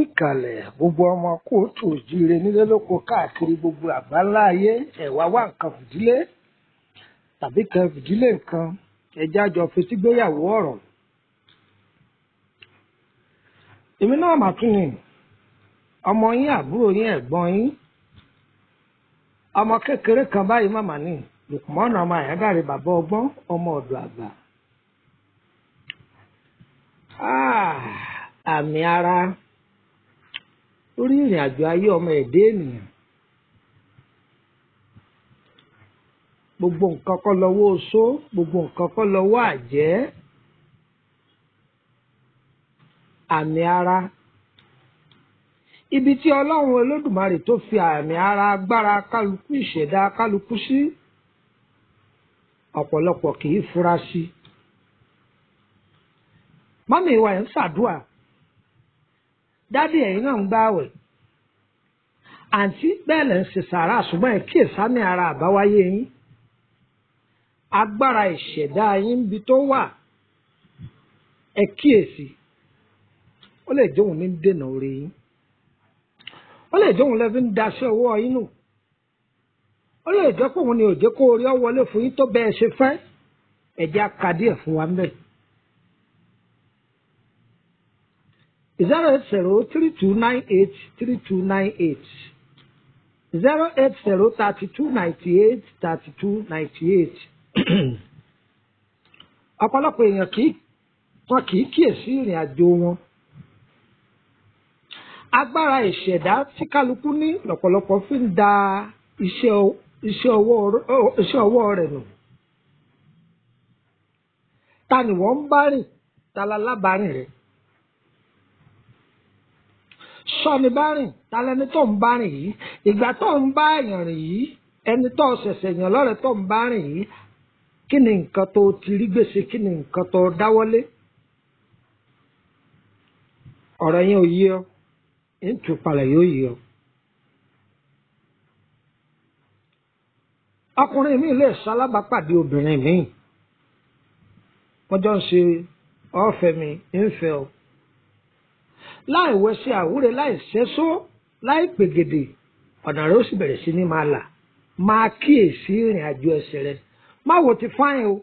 Ìkàlẹ̀ gbogbo ọmọ kóòtù òjíire nílé lóko káàkiri gbogbo àgbáńlá ayé, ẹ̀wá wá nǹkan fìdílé tàbí kan fìdílé nǹkan, ẹjẹ́ àjọ fetígbéyàwó ọ̀rọ̀. Èmi náà mà tún ni ọmọ yín, àbúrò yín, ẹ̀gbọ́n yín, ọmọ kékeré kan báyìí màmá ní Lùkùmọ́nù ọmọ Àyándàre, bàbá ọgbọ́n, ọmọ ọ̀dọ̀ àgbà. Àmì ara lórí ìrìn àjò ayé ọmọ ẹ̀dá ènìyàn. Gbogbo nǹkan kọ́ lọ́wọ́ oṣó, gbogbo nǹkan kọ́ lọ́wọ́ àjẹ́. Àmì ara. Ibi tí Ọlọ́run Olódùmarè tó fi àmì ara agbára kálukú ìṣẹ̀dá kálukú sí, ọ̀pọ̀lọpọ̀ kì í fura sí. Mọ́mì wa ẹ̀ ń ṣàdúà, dádì ẹ̀yin náà ń gbààwẹ̀, àǹtí bẹ́ẹ̀ lẹ̀ ń ṣe sàárà, ṣùgbọ́n ẹ̀ kíyèsámi ara àbáwáyé yín. Agbára ìṣẹ̀dá yín níbi tó wà, ẹ kíyèsí. Ó lè jẹ́ òun ní dènà orí yín. Ó lè jẹ́ òun lẹ́fi ń daṣẹ́ ọwọ́ yín nù. Ó lè jẹ́ pé òun ni ò jẹ́ kó orí ọ wọlé fún yín tó bẹ́ẹ̀ ṣe fẹ́. Ẹ jẹ́ á ka díẹ̀ fún wa ńbẹ̀. 08032983298, 08032983298. Ọ̀pọ̀lọpọ̀ èèyàn kì í wọn kì í kíyèsí ìrìn àjò wọn. Agbára ìṣẹ̀dá tí kálukú ní lọ̀pọ̀lọpọ̀ fi ń da iṣẹ́ ọwọ́ rẹ̀ nù. Ta ni wọ́n ń bá rìn? Ta lalábàárìn rẹ̀? Sọ́ni bá rìn, ta lẹni tó ń bá rìn yìí? Ìgbà tó ń bá èèyàn rìn yìí, ẹni tó ṣẹ̀ṣẹ̀ yàn lọ́rẹ̀ẹ́ tó ń bá rìn yìí, kí ni nǹkan tó ti rí gbèsè? Kí ni nǹkan tó dáwọ́lé? Ọ̀rọ̀ yẹn ò yé ọ, ìtúpalẹ̀ yóò yé ọ. Ọkùnrin mi lè ṣalábàápàdé obìnrin mi. Wọ́n jọ ń ṣe ọ̀fẹ́ mi, ń fẹ́ ọ. Láì wẹsẹ̀ àwúre, láì sẹ́só, láì pègèdè, ọ̀nà rẹ̀ ó sì bẹ̀rẹ̀ sí ní máa là. Máa kíyèsí ìrìn àjò ẹsẹ̀ rẹ̀. Má wo ti fáyín o,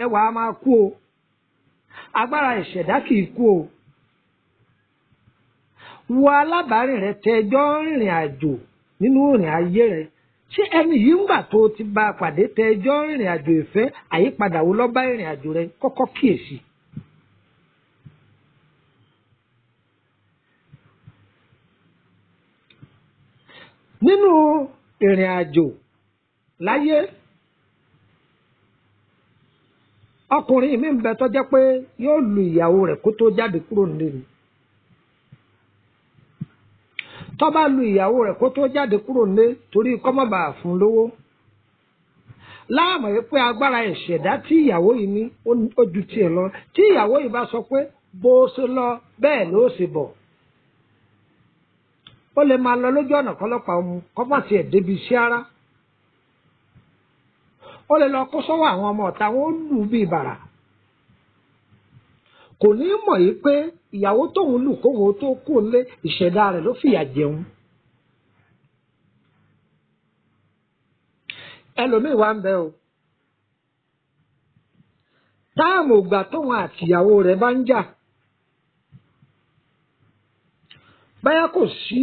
ẹwà á máa kú o. Agbára ìṣẹ̀dá kì í kú o. Wo alábàárìn rẹ tẹjọ́ rìnrìn àjò nínú ìrìn ayé rẹ. Ṣé ẹni yìí ń gbà tó ti bá a pàdé tẹjọ́ rìnrìn àjò ìfẹ́, àyípadà wo ló bá ìrìn àjò rẹ? Kọ́kọ́ kíyèsí. Nínú ìrìn àjò láyé, ọkùnrin mi ń bẹ tó jẹ́ pé yóò lu ìyàwó rẹ̀ kó tó jáde kúrò nílé ni. Tó bá lu ìyàwó rẹ̀ kó tó jáde kúrò nílé torí kó má bàa fún lówó. Láàmú yìí pé agbára ìṣẹ̀dá tí ìyàwó yìí ní ó ju tiẹ̀ lọ. Tí ìyàwó yìí bá sọ pé bó ṣe lọ bẹ́ẹ̀ ló ṣe bọ̀. Ó lè máa lọ lójú ọ̀nà kọ́lọ́pàá ọmú kó má tiẹ̀ débi iṣẹ́ ara. Ó lè lọ kó sọ́wọ́ àwọn ọmọ ọ̀tá wọn ó lù bí bàrà. Kò ní mọ̀ yìí pé ìyàwó tóun lù kóun tó kú lé ìṣẹ̀dá rẹ̀ ló fìyà jẹun. Ẹlòmíì wá ń bẹ o. Táàmù ìgbà tóun àtìyàwó rẹ̀ bá ń jà. Báyá kò sí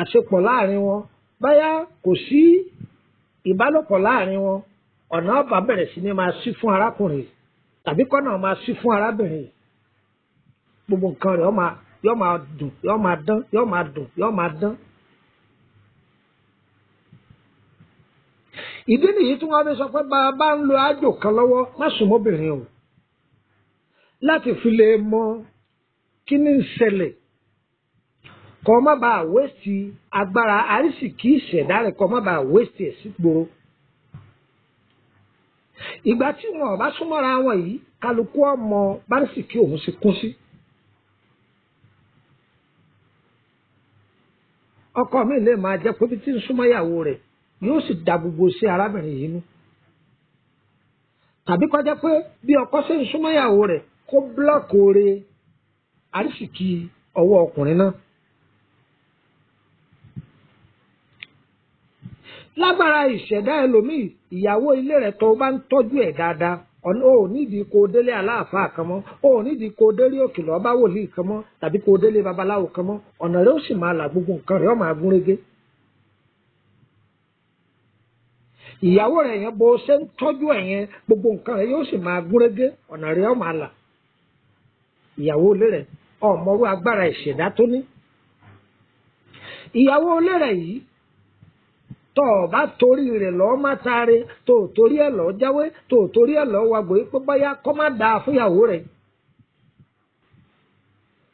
àṣepọ̀ láàrin wọn, báyá kò sí ìbálòpọ̀ láàrin wọn, ọ̀nà ọba bẹ̀rẹ̀ sí ní máa ṣí fún arákùnrin tàbí kọ́nà máa ṣí fún arábìnrin. Gbogbo nǹkan rẹ̀ yó máa dùn, yó máa dán, yó máa dùn, yó máa dán. Ìdí nìyí tí wọ́n fi sọ pé bàbá ń lo àjò kan lọ́wọ́, má sùn mọ́bìnrin o, láti fi lè mọ kí ni ń ṣẹlẹ̀, kó má bàa wéṣì agbára àrísìkí ìṣẹ̀dá rẹ̀, kó má bàa wéṣì ẹ̀ sígboro. Ìgbà tí wọn ò bá súnmọ́ra wọn yìí, kálukú ọmọ bárísìkí òun ṣe kún sí. Ọkọ mi lè máa jẹ́ pé bí tí ń súnmọ́ ìyàwó rẹ̀ yóò sì da gbogbo sí arábìnrin yìí nú. Tàbí kó jẹ́ pé bí ọkọ ṣe ń súnmọ́ ìyàwó rẹ̀ kó búlọ́ọ̀kì oore àrísìkí ọwọ́ ọkùnrin náà. Lágbára ìṣẹ̀dá ẹlòmíì, ìyàwó ilé rẹ̀ tó bá ń tọ́jú ẹ̀ dáadáa, o ò nídìí kó o délé aláàfáà kan mọ́, o ò nídìí kó o délé òkèlè ọba wòlíì kan mọ́, tàbí kó o délé babaláwo kan mọ́, ọ̀nà rẹ̀ ó sì máa là, gbogbo nǹkan rẹ̀ ó máa gún régé. Ìyàwó rẹ̀ yẹn bó ṣe ń tọ́jú ẹ̀ yẹn, gbogbo nǹkan rẹ̀ yóò sì máa gún régé, ọ̀nà rẹ̀ ó máa là. Ìyàwó ilé rẹ̀ ọ̀mọ̀rú agbára ìṣẹ̀dá tó ní. Ìyàwó ilé rẹ̀ yìí tó o bá torí rẹ̀ lọ́ọ́ má taare, tó o torí ẹ̀ lọ́ọ́ jáwé, tó o torí ẹ̀ lọ́ọ́ wagbò yìí pé bóyá kọ́ má dáa fúnyàwó rẹ̀,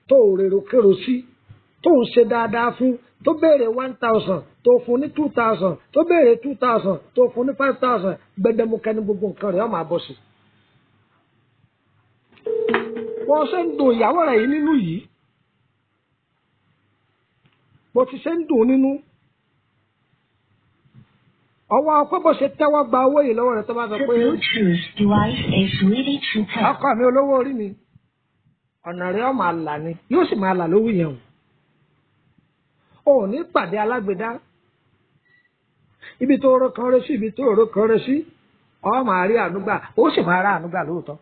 tó o rèrò kérò sí, tó o ṣe dáadáa fún, tó béèrè 1,000 tó fún ní 2,000, tó béèrè 2,000 tó fún ní 5,000, gbẹdẹmukẹ ní gbogbo nǹkan rẹ̀ ó máa bọ̀ sí. Bó ṣe ń dùn ìyàwó rẹ̀ yìí nínú yìí, bó ti ṣe ń dùn nínú, ọwọ́ ọkọ bó ṣe tẹ́wọ́ gba owó yìí lọ́wọ́ rẹ̀ tó bá sọ The pé Bluetooth device is ready to pair. ọkọ mi olówó orí mi, ọ̀nà rẹ̀ ó máa là ni, yóò sì máa là lówó yẹn o. Ò ní pàdé alágbèdá, ibi tó rọ kan rẹ sí, ibi tó rọ kan rẹ sí, ọ máa rí ànúgbà, ó sì máa rà ànúgbà lóòótọ́.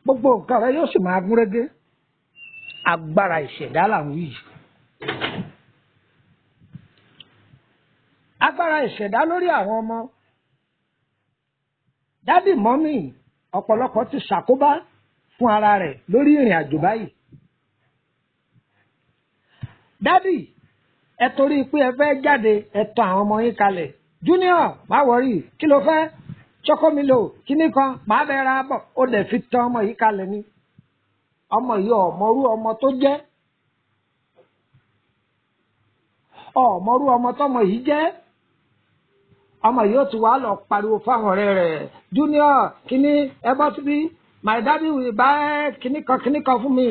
Gbogbo nǹkan rẹ̀ yóò sì máa gún régé. Agbára ìṣẹ̀dá làwọn yìí. Agbára ìṣẹ̀dá lórí àwọn ọmọ. Dádì mọ́mì ọ̀pọ̀lọpọ̀ ti ṣàkóbá fún ara rẹ̀ lórí ìrìn àjò báyìí. Dádì, ẹ torí pé ẹ fẹ́ jáde, ẹ tàn àwọn ọmọ yín kalẹ̀. Junior, má wọrí, kí ló fẹ́? Chocomilo, kíní kan, màá bẹ ra bọ̀, ó dẹ̀ fi tàn ọmọ yìí kalẹ̀ ni. Ọmọ yìí ọ̀mọrú ọmọ tó jẹ́. Ọ̀mọrú ọmọ tọmọ yìí jẹ́. Ọmọ yìí ó ti wá lọ pariwo fáwọn ọ̀rẹ́ rẹ̀. Junior, kíní, ẹ bọ́ síbí, my daddy will buy kíní kan kíní kan fún mi.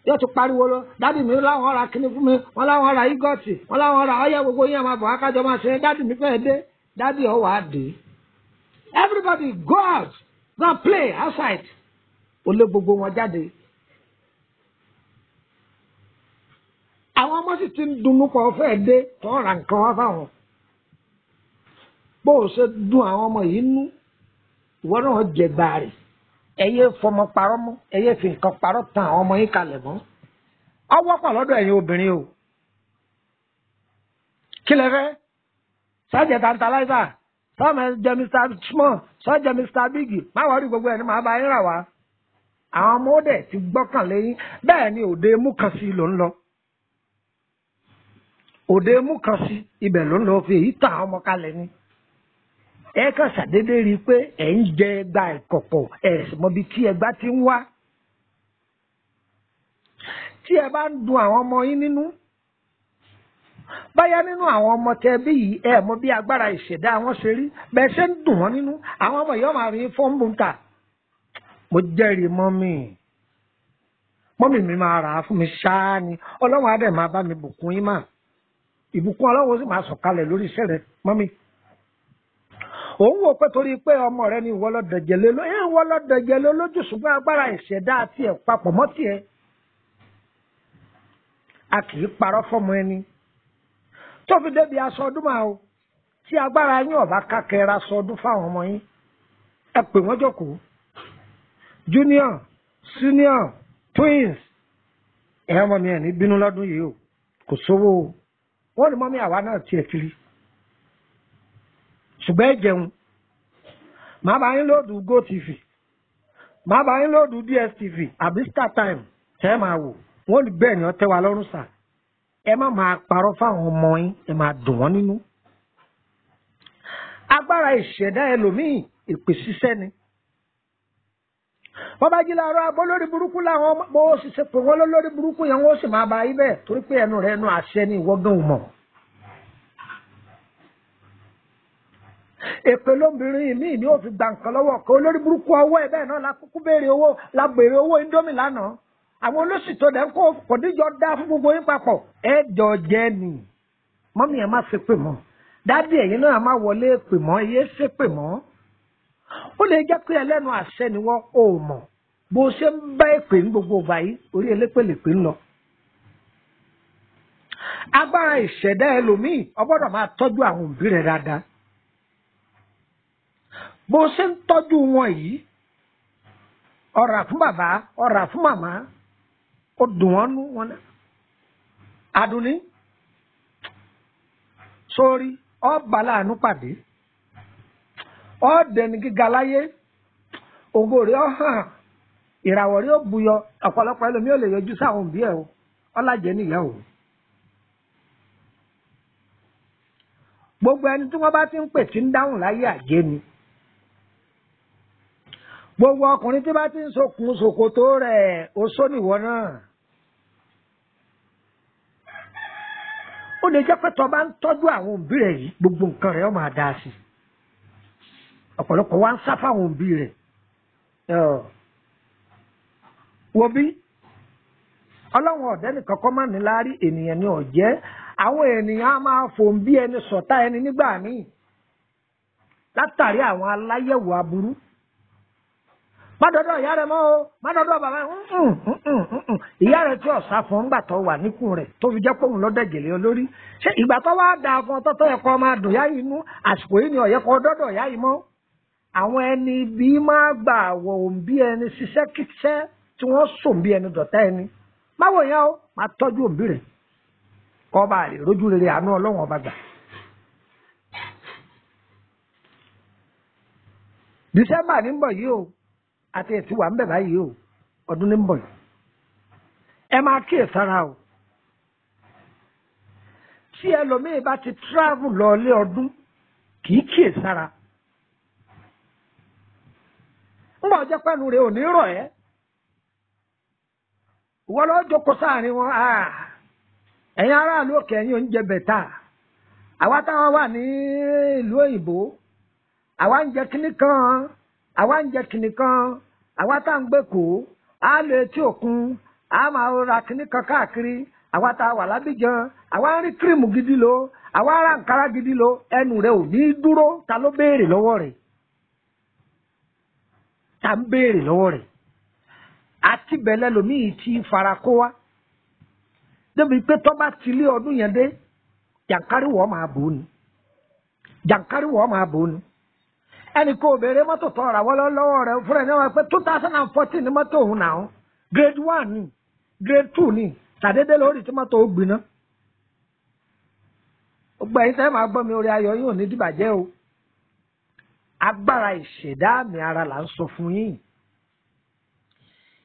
Yóò ti pariwo lọ, dádì mi láwọn ra kíní fún mi, wọ́n láwọn ra yígọ́ọ̀tì, wọ́n láwọn ra ọyẹ́, gbogbo yín máa bọ̀ wá kájọ máa ṣe, dádì mi fẹ́ dé, dádì ọ̀ wá dé. Everybody go out, go and play outside. Ó lé gbogbo wọn jáde. Àwọn ọmọ sì ti ń dunnú pọ̀ fẹ́ dé, tó ra nǹkan wá fáwọn. Bó o ṣe dùn àwọn ọmọ yìí nú, ìwọ náà jẹ gbàrè. Ẹ yé fọmọ parọ́ mọ́, ẹ yé fi nǹkan parọ́ tan àwọn ọmọ yín kalẹ̀ mọ́. Ó wọ́pọ̀ lọ́dọ̀ ẹ̀yin obìnrin o. Kí lẹ fẹ́? Sọ́jẹ̀ tantalizer, sọ́mọ jẹ Mr. Small, sọ́jẹ̀ Mr. Big, má wọ́n rí gbogbo ẹ̀ ní màá bá yín rà wá. Àwọn ọmọ ó dẹ̀ ti gbọ́kàn lé yín, bẹ́ẹ̀ ni òde mú kan sí ló ń lọ. Òde mú kan sí ibẹ̀ ló ń lọ fi èyí tàn àwọn ọmọ kalẹ̀ ni. Ẹ kàn ṣàdédé rí i pé ẹ̀ ń jẹ ẹgba ìkọ̀kọ̀, ẹ̀ sì mọ ibi tí ẹgba ti ń wá. Tí ẹ bá ń dun àwọn ọmọ yín nínú, báyá nínú àwọn ọmọ tẹ bí yìí, ẹ mọ bí agbára ìṣẹ̀dá wọn ṣe rí, bẹ́ẹ̀ ṣe ń dùn wọ́n nínú, àwọn ọmọ yìí ọmọ àrùn fọ́nbù ń tà. Mo jẹ́rìí mọ́mì, mọ́mì mi máa rà á fún mi ṣáá ni, Ọlọ́run á dẹ̀ máa bá mi bùkún yín mà. Ìbùkún Ọlọ́run ó sì máa sọ̀kalẹ̀ lórí iṣẹ́ rẹ, mọ́mì. Òun wò pé torí pé ọmọ rẹ ni ìwọ lọ dẹ̀jẹ̀ lé lójú, ìwọ lọ dẹ̀jẹ̀ lé lójú, ṣùgbọ́n agbára ìṣẹ̀dá àti ẹ̀ papọ̀ mọ́ tiẹ̀. A kì í parọ́ fọ́mọ ẹni. Tó fi débi aṣọ ọdún máa o, tí agbára yín ọ̀bá kákẹ́ra aṣọ ọdún fáwọn ọmọ yín, ẹ pè wọ́n jókòó. Junior, senior, twins, ẹ̀ ọmọ mi ẹ̀ ní bínú lọ́dún yìí o, kò sówó o. Wọ́n ní mọ́mí àwa náà tiẹ̀ kiri. Ṣùgbọ́n ẹ jẹun, màá bá yín lóòdù GoTV, màá bá yín lóòdù DSTV àbí StarTime tẹ́ ẹ máa wò. Wọ́n ní bẹ́ẹ̀ ni ọ tẹ́ wa lọ́rùn sà. Ẹ má máa parọ́ fáwọn ọmọ yín, ẹ máa dùn wọ́n nínú. Agbára ìṣẹ̀dá ẹlòmíì ìpè ṣiṣẹ́ ni. Wọ́n bá jí láàárọ̀ abọ́ lórí burúkú làwọn ọmọ bó sì ṣe pé wọ́n lórí burúkú yẹn, wọ́n sì máa bá yí bẹ́ẹ̀ torí pé ẹnu rẹ̀ ẹnu àṣẹ ni ìwọ gan ò mọ̀. Èpè lóbìnrin míì ni ó fi gba nǹkan lọ́wọ́ ọkọ olórí burúkú ọwọ́ ẹ̀ bẹ́ẹ̀ náà la kúkú béèrè owó, la béèrè owó Indomie lánàá. Àwọn olóṣì tó dẹ̀ ń kó kò níjọ dá fún gbogbo yín papọ̀. Ẹ jọ jẹ́ ni. Mọ́mí ẹ̀ má ṣe pè mọ́. Dádì ẹ̀yin náà má wọlé pè mọ́, ẹ yé ṣe pè mọ́. Ó lè jẹ́ pé ẹlẹ́nu àṣẹ ni wọ́n ò mọ̀. Bó ṣe ń bá èpè ní gbogbo ìgbà yìí, orí elépè lè pè ń lọ. Agbára ìṣẹ̀dá ẹlòmíì, o gbọ́dọ̀ máa tọ́jú àwọn òbí rẹ̀ dáadáa. Bó ṣe ń tọ́jú wọn yìí, ọ̀rà fún bàbá, ọ̀rà fún màmá, ó dùn wọ́n nú wọn náà. Àdùnní sórí ọba láàánú pàdé, ọ̀dẹni gíga láyé, ògo rẹ̀ ó hàn, ìràwọ̀ rẹ̀ ó buyọ. Ọ̀pọ̀lọpọ̀ ẹlòmíì ò lè yọjú sáwọn òbí ẹ̀ o, ọlájẹ nìyá o. Gbogbo ẹni tí wọ́n bá ti ń pè tí ń dáhùn láyé àjẹ́ ni. Gbogbo ọkùnrin tí bá ti ń sokùn ṣòkòtò rẹ̀, oṣó nìwọ náà. Ó lè jẹ́ pé tó bá ń tọ́jú àwọn òbí rẹ̀ yìí, gbogbo nǹkan rẹ̀ ó máa dáa sí i. Ọ̀pọ̀lọpọ̀ wá ń sá fáwọn òbí rẹ̀. Wo bí ọlọ́run ọ̀dẹ́ nìkan kọ́ máa ní láárí, ènìyàn ni ọ̀jẹ́. Àwọn ènìyàn á máa fòun bí ẹni sọ̀tá ẹni nígbà míì látàrí àwọn aláyẹ̀wò aburú. Má dọ́dọ̀ ìyá rẹ̀ mọ́ o, má dọ́dọ̀ bàbá rẹ̀. Ìyá rẹ̀ tí ọ̀sá fún ńgbà tó wà níkùn rẹ̀ tó fi jẹ́ pé òun lọ́dẹ̀ gèlè olórí. Ṣé ìgbà tó wá dáa fún ọ tọ́tọ́ ẹ̀kọ́ máa dùn yá inú, àsìkò yìí ni ọ̀yẹ́ kọ́ dọ́dọ̀ ìyá yìí mọ́. Àwọn ẹni bí máa gbà wọ̀ òun bí ẹni ṣiṣẹ́ kíṣẹ́ tí wọ́n sùn bí ẹni dọ̀tá ẹni. Má wò yẹn o, má tọ́jú òbí rẹ̀ kọ́ bá lè rójú rere àánú Ọlọ́run ọba gbà. Dísẹ́mbà ní ń bọ̀ yìí o, àti ètí wà ń bẹ̀ báyìí o, ọdún ní ń bọ̀ yìí. Ẹ máa kíyè sára o. Tí ẹlòmíì bá ti travel lọ ilé ọdún, kì í kíyè sára. Ńgbà ọjọ́ pẹ́nu rẹ̀ ò ní rọ̀ ẹ́. Ìwọ lọ́ọ́ jókòó sáàrin wọn. Ẹ̀yin aráàlú òkè, ẹ̀yin oúnjẹ bẹ̀tà. Àwa táwọn wà ní ìlú òyìnbó, àwa ń jẹ kinní kan, àwa ń jẹ kinní kan, àwa tá ń gbé kó, á lọ etí òkun, á máa ra kinní kan káàkiri, àwa tá a wà lábíjan, àwa ń rí kírìmù gidi lò, àwa ń ra nkárá gidi lò. Ẹnu rẹ ò ní dúró. Ta ló béèrè lọ́wọ́ rẹ̀? Ta ń béèrè lọ́wọ́ rẹ̀? Àti bẹ̀lẹ̀ lòmíì ti fara kó wa débi pé tọ́ba ti lé ọdún yẹn dé, jàǹkáríwọ̀ máa bò ó ni, jàǹkáríwọ̀ máa bò ó ni. Ẹnì kò béèrè mọ́tò tó ra wọ́n lọ́wọ́ rẹ̀ fúnra ẹ̀ náà pé 2014 ní mọ́tò òun náà, grade 1 ni, grade 2 ni, tàdédé lórí tí mọ́tò ó gbiná. Gbogbo ẹ̀yin tẹ́ máa gbọ́ mi, orí ayọ̀ yín ò ní dìbàjẹ́ o. Agbára ìṣẹ̀dá àmì ara là ń sọ fún yín.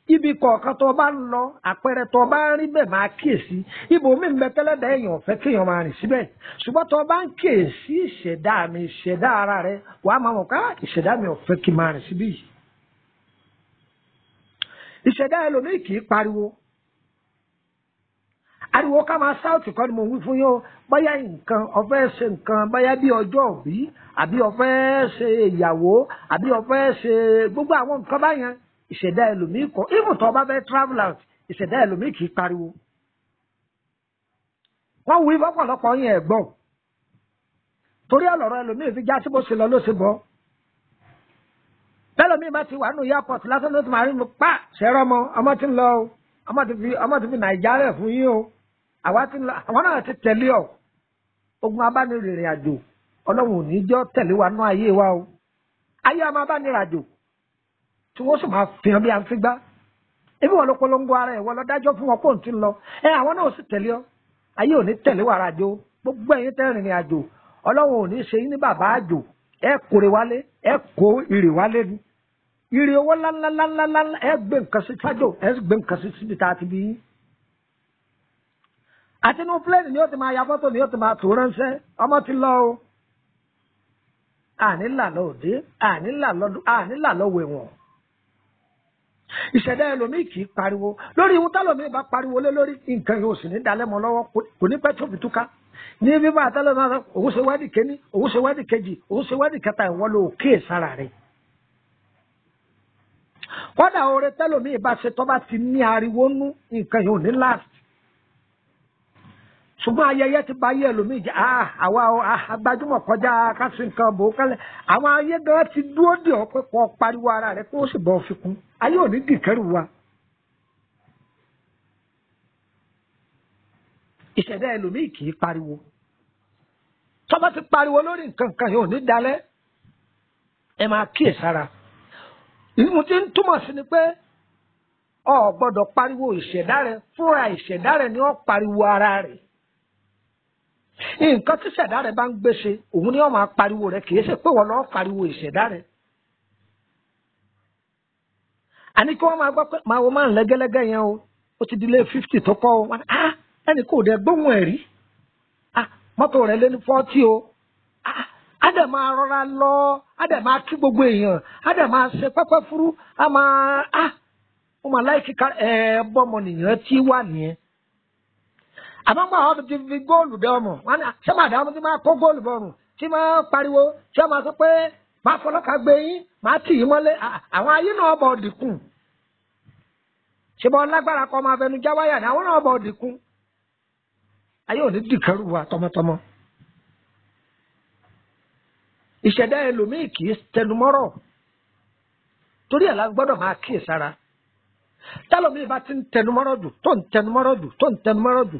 Ibi kọ̀ọ̀kan tó bá ń lọ, àpẹẹrẹ tó bá ń rí bẹ́ẹ̀, máa kíyèsí. Ibòmí ń bẹ tẹ́lẹ̀dá èèyàn ọ̀fẹ́ kéèyàn máa rìn síbẹ̀, ṣùgbọ́n tó bá ń kíyèsí ìṣẹ̀dá mi, ìṣẹ̀dá ara rẹ, wàá máa mọ̀ ká ìṣẹ̀dá mi ọ̀fẹ́ kí n máa rìn síbí yìí. Ìṣẹ̀dá ẹlòmíì kì í pariwo. Ariwo ká máa sáùtì kọ́ ni mo wí fún yín o. Bóyá nǹkan ọ̀fẹ́ ṣe nǹkan, bóyá bí ọjọ́ òbí, àbí ọ̀fẹ́ ṣe ìyàwó, àbí ọ̀fẹ́ ṣe gbogbo àwọn nǹkan báyẹn, ìṣẹ̀dá ẹlòmíì kọ́. Even tó bá fẹ́ travel out, ìṣẹ̀dá ẹlòmíì kì í pariwo. Wọ́n wí fọ́pọ̀lọpọ̀ yín ẹ̀ gbọ́. Torí ọ̀lọ́rọ̀ ẹlòmíì fi já sí bó ṣe lọ ló ṣe bọ́. Bẹ́lòmíì bá ti wà nù airport lásán ló ti máa rí mi pa ṣẹ́rọ́ ọmọ, ọmọ ti ń lọ o, ọmọ ti fi Nàìjíríà rẹ̀ fún yín o, àwa ti ń lọ, àwọn náà ti tẹ̀lé ọ. Ogun abánirìnrìn àjò, Ọlọ́run ò ní jọ́ tẹ̀lé wa nú ayé wa o. Ayé ọmọ abánirìn àjò tí wọ́n sì máa fi hàn bí àfigbá. Ebi wọn ló polongo ara ẹ̀, wọ́n lọ dájọ́ fún wọn kó n ti lọ. Ẹ àwọn náà sì tẹ̀lé ọ. Ayé ò ní tẹ̀lé wa ara àjò. Gbogbo ẹ̀yin tẹ́ rìnrìn àjò, Ọlọ́run ò ní ṣe yín ní bàbá àjò. Ẹ kórè wálé, ẹ kó ìrè wálé ni. Ìrè owó ńláńláńláńlá, ẹ gbé nǹkan sí fájò, ẹ gbé nǹkan sí síbi tá a ti bí yín. Àti inú pílẹ̀nì ni ó ti máa ya fọ́tò, ni ó ti máa tò ránṣẹ́. Ọmọ ti lọ o. Àní là lọ òde, àní là lọ́dún, àní là lọ wẹ̀wọ̀n. Ìṣẹ̀dá ẹlòmíì kì í pariwo. Lórí ihun tálòmíì bá pariwo lé lórí, nǹkan yóò sì ní dalẹ́ mọ́ lọ́wọ́, kò ní pẹ́ tó fi túká. Ní bíbá àtàlẹ́ máa sọ, òun ṣe wádìí kéní, òun ṣe wádìí kejì, òun ṣe wádìí kẹta, ìwọ ló kíyè sára rẹ̀. Kódà oore tẹ́lòmíì bá ṣe, tó bá ti ní ariwo nú, nǹkan yóò ní last. Ṣùgbọ́n ayẹyẹ ti ba ayé ẹlòmíì jẹ́. Àwa agbájúmọ̀ kọjá kásì nǹkan bò ó kálẹ̀. Àwọn ayé gan ti dúró dè ọ́ pé kó pariwo ara rẹ kó o sì bọ́ fi kún. Ayé ò ní dìkẹ́rù wa. Ìṣẹ̀dá ẹlòmíì kì í pariwo. Tọ́ba ti pariwo lórí nǹkan kan yóò ní dalẹ̀. Ẹ máa kíyèsára. Ìmú tí ń túmọ̀ sí ni pé o gbọ́dọ̀ pariwo ìṣẹ̀dá rẹ, fúnra ìṣẹ̀dá rẹ ni ó pariwo ara rẹ̀. Nǹkan tí ìṣẹ̀dá rẹ bá ń gbé ṣe, òun ni ó máa pariwo rẹ̀, kì í ṣe pé wọ́n lọ́ọ́ pariwo ìṣẹ̀dá rẹ. Àní kí wọ́n máa gbọ́ pé màá wo máa ń lẹ́gẹ́lẹ́gẹ́ yẹn o, ó ti di lé 50 tó kọ́ o, ẹnì kò dẹ̀ gbóhùn ẹ̀ rí, mọ́tò rẹ̀ lé ní 40 o. Á dẹ̀ máa rọra lọ, á dẹ̀ máa kí gbogbo èèyàn, á dẹ̀ máa ṣe pẹ́pẹ́ fúrú, á máa ó máa láì kíkà ẹ bọ́mọ nìyẹn tí wà nìyẹn. Àmọ́ gbà wọ́n ti fi góòlù dẹ ọmọ wọn ni ṣé màdàmú ti máa kó góòlù bọ̀rùn tí máa pariwo tí wọ́n máa sọ pé máa fọlọ́kà gbé yín, máa tì yín mọ́lé. Àwọn ayé náà bọ̀ dìkùn. Ṣé bọ́ lágbára kọ́ máa fẹnu já wáyà ni àwọn náà bọ̀ dìkùn. Ayé ò ní dìkẹ́rù wa tọmọtọmọ. Ìṣẹ̀dá ẹlòmíì kì í tẹnumọ́rọ̀, torí ẹ̀ la gbọ́dọ̀ máa kíyèsára. Tálọ́mì bá ti ń tẹnumọ́rọ̀ jù, tó ń tẹnumọ́rọ̀ jù, tó ń tẹnumọ́rọ̀ jù,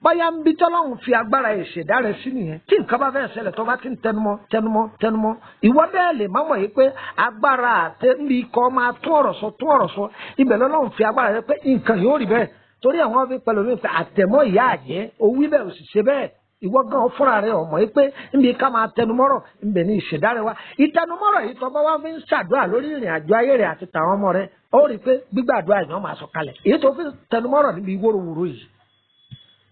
bóyá ń bí tọ́lọ́hún fi agbára ìṣẹ̀dá rẹ̀ sí nìyẹn. Tí nǹkan bá fẹ́ ṣẹlẹ̀ tó bá ti ń tẹnumọ́ tẹnumọ́ tẹnumọ́, ìwọ bẹ́ẹ̀ lè má mọ̀ yìí pé agbára àti níbi ikọ̀ máa tún ọ̀rọ̀ sọ tún ọ̀rọ̀ sọ, ibẹ̀ lọ́lọ́hún fi agbára rẹ̀ pé nǹkan yóò rí bẹ́ẹ̀. Torí àwọn fi pẹ̀lú mi pé àtẹ̀mọ́ ìyá àjẹ́ owí bẹ́ẹ̀ ò sì ṣe bẹ́ẹ̀. Ìwọ gan fúnra rẹ ọmọ yìí pé níbi ká máa tẹnumọ́rọ̀ ńbẹ ní ìṣẹ̀dá rẹ wá. Ìtẹnumọ́rọ̀ yìí tọ́ bá wá fi ń ṣàdúrà lórí ìrìn àjò ayé rẹ àti tàwọn ọmọ rẹ, ó rí i pé gbígbàdúrà yìí wọ́n máa sọ kalẹ̀. Èyí tó fi tẹnumọ́rọ̀ níbi wóróworó yìí,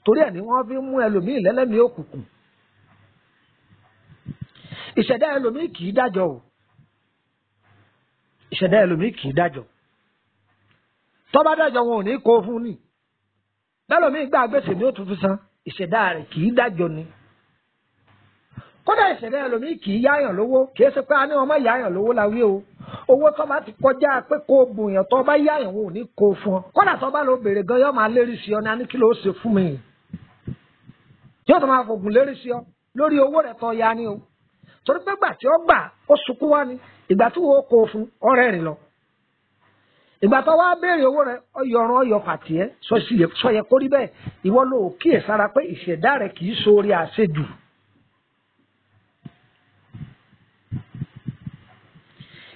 torí ẹ̀ ni wọ́n fi mú ẹlòmíì lẹ́lẹ́mìí òkùnkùn. Ìṣẹ̀dá ẹlòmíì kì í dájọ́ o. Ìṣẹ̀dá ẹlòmíì kì í dájọ́. Tó bá dájọ́ wọn ò ní kó fún ni. Bẹ́lòmíì gbà gbèsè ní ó tún fi san. Ìṣẹ̀dá rẹ̀ kì í dájọ́ ni. Kódà ìṣẹ̀dá ẹlòmíì kì í yáyàn lówó, kì í ṣe pé a ní wọn má yáyàn lówó la wí o. Owó tó bá ti kọjá pé kó o bùyàn tó bá yáyàn wọn ò ní kó o fún ọ. Kódà tó bá lọ bèrè gan yóò máa lérí sí ọ ní a ní kí ló ṣe fún mi. Yóò tó máa fògùn lérí sí ọ lórí owó rẹ̀ tó ya ni o. Torí pé gbà tí ó gbà ó sunkún wá ni, ìgbà tí wọ́n kó o fún ọ̀rẹ́ rìn lọ. Ìgbà tó wá béèrè owó rẹ̀ ọyọrun ọyọ fàtìẹ sọyẹ kórí bẹ́ẹ̀. Ìwọ ló kíyèsára pé ìṣẹ̀dá rẹ̀ kì í sórí àṣejù.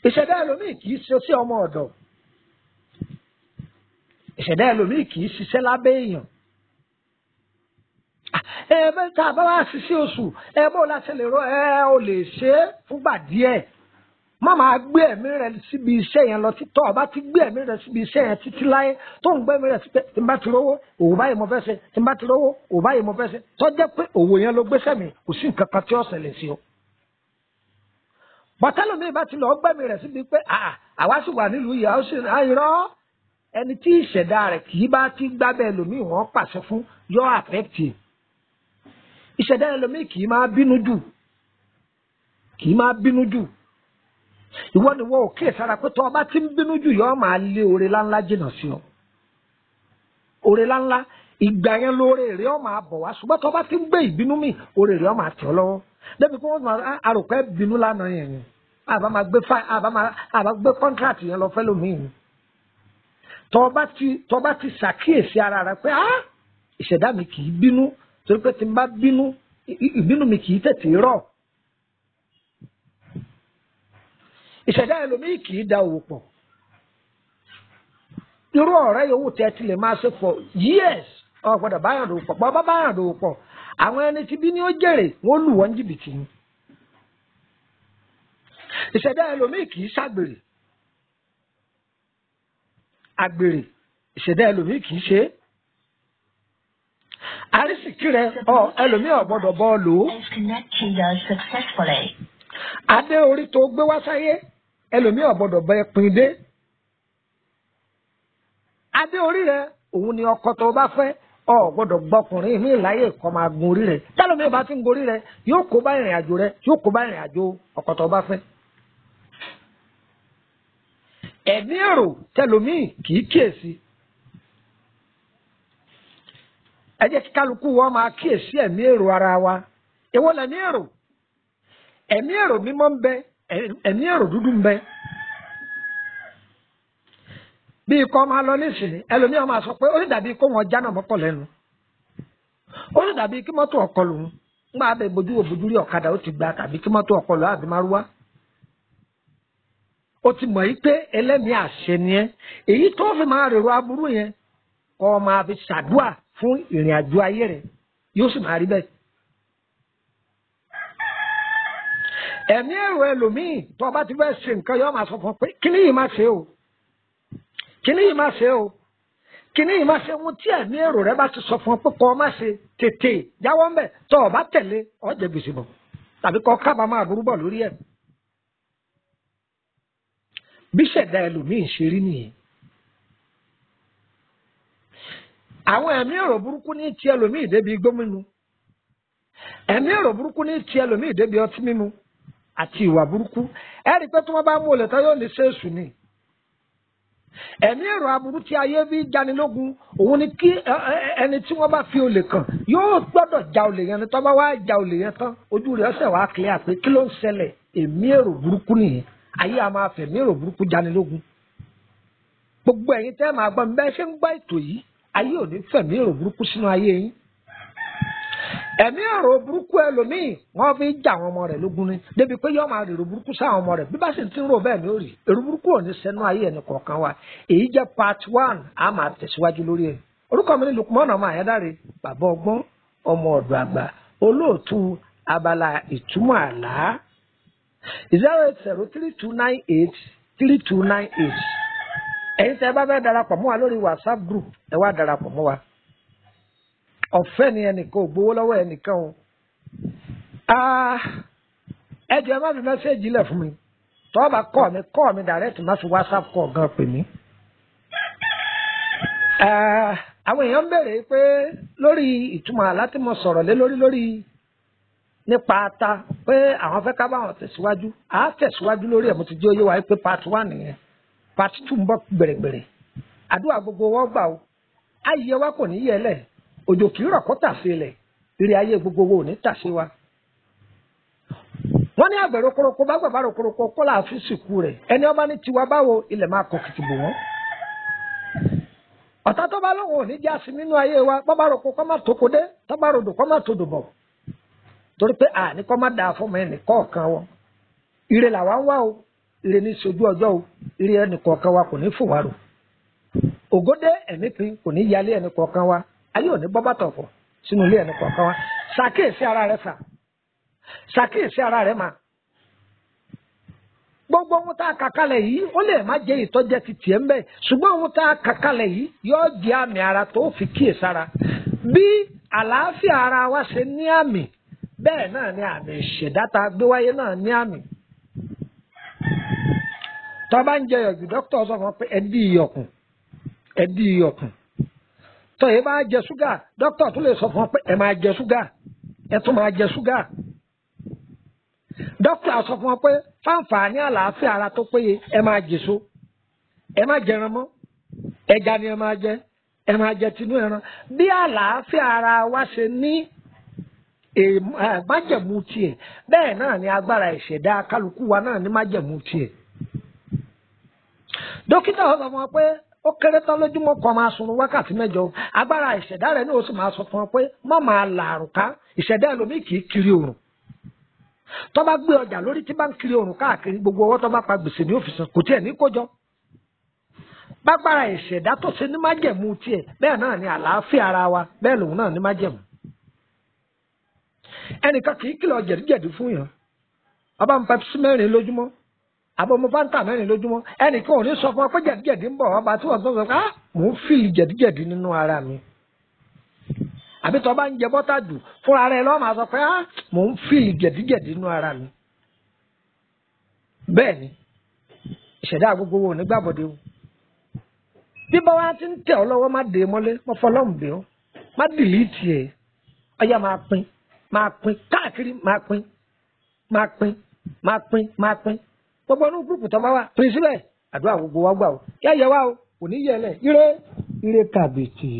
Ìṣẹ̀dá ẹlòmíì kì í ṣe sí ọmọ ọ̀dọ̀. Ìṣẹ̀dá ẹlòmíì kì í ṣiṣẹ́ lábẹ́ èèyàn. Ẹ bẹ́ẹ̀ tá a bá wá ṣiṣẹ́ oṣù, ẹ bó la ṣe lè rọ ẹ ò lè ṣe é fúngbà díẹ̀. Má máa gbé ẹ̀mí rẹ síbi iṣẹ́ yẹn lọ títọ́. Ọba ti gbé ẹ̀mí rẹ síbi iṣẹ́ yẹn títí láyé tó ń gbé ẹ̀mí rẹ síbi tí n bá ti rówó òwò báyìí mo fẹ́ ṣe, tí n bá ti rówó òwò báyìí mo fẹ́ ṣe, tó jẹ́ pé òwò yẹn ló gbéṣẹ́ mi, kò sí nǹkan kan tí ó ṣẹlẹ̀ sí ọ. Bọ́tẹ́lómi bá ti lọ gbẹ́mí rẹ̀ síbi pé àwa sì wà nílùú ìyá ó sì irọ́ ẹni tí ìṣẹ̀dá rẹ̀ kì í bá ti gbábẹ́ ẹlòmíì wọ́n pàṣẹ fún yọ àfẹ́tì. Ìṣẹ̀dá ẹlòmíì kì í máa bínú jù, kì í máa bínú jù. Ìwọ ni wọ́n ò kíyè sára pé tọ́ ọba tí ń bínú jù yọ máa lé oore láńlá jìnnà sí ọ. Oore láńlá ìgbà yẹn lóore rẹ̀ ọ máa bọ̀ wá, ṣùgbọ́n tọ́ ọba tí ń gbé ìbínú mi oore rẹ̀ ọ máa tẹ̀ ọ́ lọ́wọ́. Débi pé wọ́n máa àròpẹ́ bínú lánàá yẹn ni àbá máa gbé fáì àbá gbé kọ́ńtrátì yẹn lọ fẹ́ lómi ni. Tọ́ ọba ti ṣàkíyèsí ara rẹ pé ìṣẹ̀dá mi kì í bínú, torí pé tí n bá bínú ìbínú mi kì í tètè rọ̀. Ìṣẹ̀dá ẹlòmíì kì í da òwò pọ̀. Irú ọ̀rẹ́ yòówù tẹ́ ti lè máa ṣe for years, ò gbọ́dọ̀ báyàn dòwò pọ̀. Bọ́ báyàn dòwò pọ̀, àwọn ẹni tí bí ní ó jèrè wọ́n lù wọ́n jìbìtì ni. Ìṣẹ̀dá ẹlòmíì kì í ṣàgbèrè. Àgbèrè ìṣẹ̀dá ẹlòmíì kì í ṣe é. Àrísìkí rẹ ọ ẹlòmíì ò gbọ́dọ̀ bọ́ ọ lò ó. Adé orí tó gbé wá sáyé ẹlòmíì ò gbọ́dọ̀ bẹ pin dé. Adé orí rẹ òun ni ọkọ tó bá fẹ́, ọ gbọ́dọ̀ gbọkùnrin mi láyè kó máa gun orí rẹ. Tẹlòmíì bá ti ń gorí rẹ yóò kó bá ìrìn àjò rẹ, yóò kó bá ìrìn àjò ọkọ tó bá fẹ́. Ẹ̀mí èrò tẹlòmíì kì í kíyèsí. Ẹ jẹ́ kí kálukú wọn máa kíyèsí ẹ̀mí èrò ara wa. Èwo lẹ̀mí èrò? Ẹ̀mí èrò mímọ́ ń bẹ, ẹ̀mí èrò dúdú ń bẹ. Bí ikọ̀ máa lọ nísìnyí, ẹlòmíràn máa sọ pé ó sì dàbí kó wọn jánà mọ́kọ̀ lẹ́nu. Ó sì dàbí kí mọ́tò ọkọ lòun. Ńgbà bẹ bojú wo bojú rí ọ̀kadà ó ti gba tàbí kí mọ́tò ọkọ lòun àbí márúwá. Ó ti mọ̀ yí pé ẹlẹ́mìí àṣẹ ni ẹ́. Èyí tó fi máa rèrò aburú yẹn kọ́ máa fi ṣàdúà fún ìrìn àjò ayé rẹ̀ yóò sì máa rí bẹ́ẹ̀. Ẹ̀mí èrò ẹlòmíì tó o bá ti fẹ́ ṣe nǹkan yóò máa sọ fún ọ pé kíní yìí má ṣe o, kíní yìí má ṣe o, kíní yìí má ṣe. Ohun tí ẹ̀mí èrò rẹ bá ti sọ fún ọ pé kọ́ ọ má ṣe, tètè jáwọ́ ńbẹ̀. Tó o bá tẹ̀lé ọ jẹ gbèsè bọ̀ tàbí kọ́ kábàámọ̀ àbúrú bọ̀ lórí ẹ̀. Bí ṣẹ̀dá ẹlòmíì ṣe rí nìyẹn. Àwọn ẹ̀mí èrò burúkú ní ti ẹlòmíì débi igbó mímu. Ẹ̀mí èrò burúkú ní ti ẹlòmíì débi ọtí mímu àti ìwà burúkú. Ẹ rí i pé tí wọ́n bá mú olè tán yóò ní ṣéèṣù ni. Ẹ̀mí èrò aburú tí ayé bí janilógun òun ni kí ẹni tí wọ́n bá fi olè kàn yóò gbọ́dọ̀ ja olè yẹn ni. Tó bá wá ja olè yẹn tán, ojú rẹ̀ ọ̀sẹ̀ wá kílẹ̀ pé kí ló ń ṣẹlẹ̀. Ẹ̀mí èrò burúkú nìyẹn. Ayé a máa fẹ̀mí èrò burúkú janilógun. Gbogbo ẹ̀yin tẹ́ máa gbọ́ mi bẹ́ẹ̀ ṣe ń gbọ́ ètò yìí, ayé ò ní fẹ̀mí èrò burúkú sínú ayé yín. Ẹ̀mí èrò burúkú ẹlòmíì wọ́n fi ń jà àwọn ọmọ rẹ̀ lógun ni, débi pé yóò máa rèrò burúkú sáwọn ọmọ rẹ̀. Bí bá sì ti ń rò bẹ́ẹ̀ ni ó rí. Èrò burúkú ò ní sẹ́nu ayé ẹnì kọ̀ọ̀kan wa. Èyí jẹ́ part 1, a máa tẹ̀síwájú lórí ẹ̀. Orúkọ mi ni Lukman ọmọ Àyádáre, bàbá ọgbọ́n, ọmọ ọ̀dọ̀ àgbà, olóòtú abala ìtumọ̀ àlá. 08032983298. Ẹ̀yin tẹ́ ẹ bá fẹ́ darapọ̀ mọ́ wa lórí WhatsApp group, ẹ wá darapọ̀ mọ́ wa. Ọ̀fẹ́ ni, ẹnìkan ò gbowó lọ́wọ́ ẹnìkan o. Ẹ jọ̀ọ́ ẹ má fi message lẹ̀ fún mi. Tọ́ bá kọ́ mi, kọ́ mi direct, má fi WhatsApp kọ́ gan pè mí. Àwọn èèyàn ń béèrè pé lórí ìtumọ̀ àlá tí mo sọ̀rọ̀ lé lórí lórí nípa ata pé àwọn fẹ́ ká bá wọn tẹ̀síwájú. À á tẹ̀síwájú lórí ẹ̀, mo ti jẹ́ oyé wa pé part 1 nìyẹn. Part 2 ń bọ̀ gbèrègbèrè. Àdúrà gbogbo wọn gbà o. Ayé wa kò ní yẹ lẹ̀. Òjò kì í rọ̀ kó tà sí ilẹ̀. Ire ayé gbogbo wo ò ní tà sí wa. Wọ́n ní àgbẹ̀ rokoroko bá gbàgbà rokoroko kó là fi sìnkú rẹ̀. Ẹni ọba ní tiwa báwo ilẹ̀ máa kọ kìtì bò wọ́n. Ọ̀tá tó bá lóun ò ní já sí nínú ayé wa, bọ́ bá roko kọ́ má toko dé, tó bá rodò kọ́ má todò bọ̀. Torí pé àní kọ́ má dáa fún mi ẹnì kọ̀ọ̀kan wọn. Ire làwa ń wá o, ire ní sojú ọjọ́ o, ire ẹnì kọ̀ọ̀kan wa kò ní fò wá rò. Ògódé ẹ̀mí pin kò ní yálé ẹnì kọ̀ọ̀kan wa. Ayé ò ní bọ́ bàtà ọ̀fọ̀ sínú ilé ẹnì kọ̀ọ̀kan wa. Ṣàkíyèsí ara rẹ sà, ṣàkíyèsí ara rẹ mà. Gbogbo ohun tá a kà kalẹ̀ yìí ó lè má jẹ́ ìtọ́jẹ́ ti tiẹ̀ ń bẹ̀, ṣùgbọ́n ohun tá a kà kalẹ̀ yìí yóò jẹ́ àmì ara tó fi kíyèsára. Bí àlàáfíà ara wa ṣe ní àmì, bẹ́ẹ̀ náà ni àmì ìṣẹ̀dá tá a gbé wáyé náà ní àmì. Tó bá ń jẹ iyọ̀ jù, dókítà sọ fún ọ pé ẹ dí iyọ̀kùn, ẹ dí iyọ̀kùn. Tó yẹ bá jẹ ṣúgà, dókítà tún lè sọ fún ọ pé ẹ máa jẹ ṣúgà, ẹ tún máa jẹ ṣúgà. Dókítà sọ fún ọ pé fáǹfààní àlàáfíà ara tó péye, ẹ máa jèso, ẹ má jẹran mọ́, ẹja ni ẹ máa jẹ, ẹ máa jẹ tinú ẹran. Bí àlàáfíà ara wa ṣe ní májẹ̀mú tiẹ̀, bẹ́ẹ̀ náà ni agbára ìṣẹ̀dá kálukú wa náà ní májẹ̀mú tiẹ̀. Dókítà sọ fún ọ pé ó kéré tán lójúmọ́ kan máa sunrun wákàtí 8. Agbára ìṣẹ̀dá rẹ̀ ní ó sì máa sọ fún ọ pé má máa làrùn ká. Ìṣẹ̀dá ẹlòmíì kì í kiri òrùn. Tó bá gbé ọjà lórí tí bá ń kiri òrùn káàkiri, gbogbo ọwọ́ tó bá pa gbèsè ní òfìsàn kò tiẹ̀ ní kójọ. Bágbára ìṣẹ̀dá tó ṣe ní májẹ̀mú tiẹ̀, bẹ́ẹ̀ náà ni àlàáfíà ara wa, bẹ́ẹ̀ lòun náà ní májẹ̀mú. Ẹnìkan kì í kìlọ̀ jẹ̀díjẹ̀dí fún yàn. Ọba ń Pepsi 4 lójúmọ́, àbọ̀ mo Fanta 4 lójúmọ́, ẹnìkan ò ní sọ fún ọ pé jẹ̀díjẹ̀dí ń bọ̀. Ọba tí wọ́n sọ pé ah, mò ń fìlì jẹ̀díjẹ̀dí nínú ara mi. Àbí tó bá ń jẹ bọ́tà jù fúnra rẹ̀ lọ́ọ́ máa sọ pé ah, mò ń fìlì jẹ̀díjẹ̀dí nínú ara mi. Bẹ́ẹ̀ ni ìṣẹ̀dá gbogbo wo nígbàbọ̀dé o. Bí bá wa ti ń tẹ̀ ọ́ lọ́wọ́, má dé mọ́lé, má fọlọ́run bẹ̀ ọ́, má dìlítì ẹ̀. Ọyá máa pín, máa pín káàkiri, máa pín, máa pín, máa pín, máa pín. Gbogbo inú gúrùpù tó bá wà, pín síbẹ̀. Àdúrà gbogbo wa gbà o. Yá yẹ wá o, kò ní yẹ lẹ̀. Ire, ire kàbìtì.